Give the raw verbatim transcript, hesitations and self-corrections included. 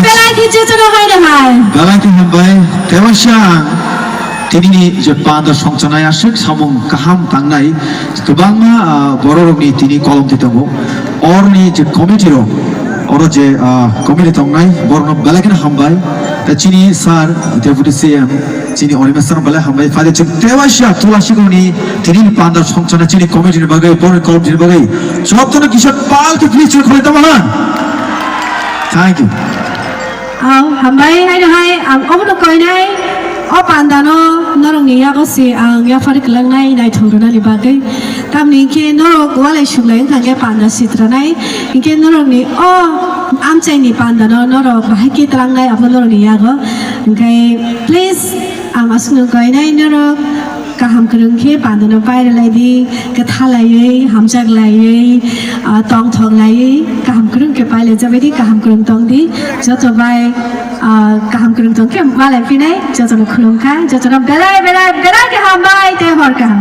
Belai khe jotono hai rw hai. Belai khe hambai. Tei waisa ang tinini je panda songchanai aswk samung kaham tangnai kwbangma, ah, bororokni tini kolom twi tongo. Orni je committee rok, oro je, ah, committee tongnai, borokno belai kheno hambai. Tei chini sir, Deputy C M, chini Animesh sir belai hambai. Phai de chwng tei waisa Tulasikroni tinini panda songchanai chini committee ni bagwi, borokni kolom tini bagwi. Jotono kisa pal khe please chwng khulai tamo ha. Thank you. Au, hambai haino hai, ang obono koinai, o pandano norokni yago se ang yaphar kwlangnai naithok rwnani bagwi. Tamni hinkhe norok walai suklai wngkha hinkhe panda sitranai, hinkhe norokni o amchaini pandano norok bahai khe tlangnai abo norokni yago. Hinkhe please, ang aswkno koinai norok kaham kwrwng khe pandano pairwlai di, kwtha laiwi, hamjak laiwi, ah, tongthok laiwi, kaham kwrwng khe pailai jabai di, kaham kwrwng tong di, joto bai, ah, kaham kwrwng tong khe malai phinai, jotono khulum kha, jotono belai, belai, belai khe hambai tei hor kaham.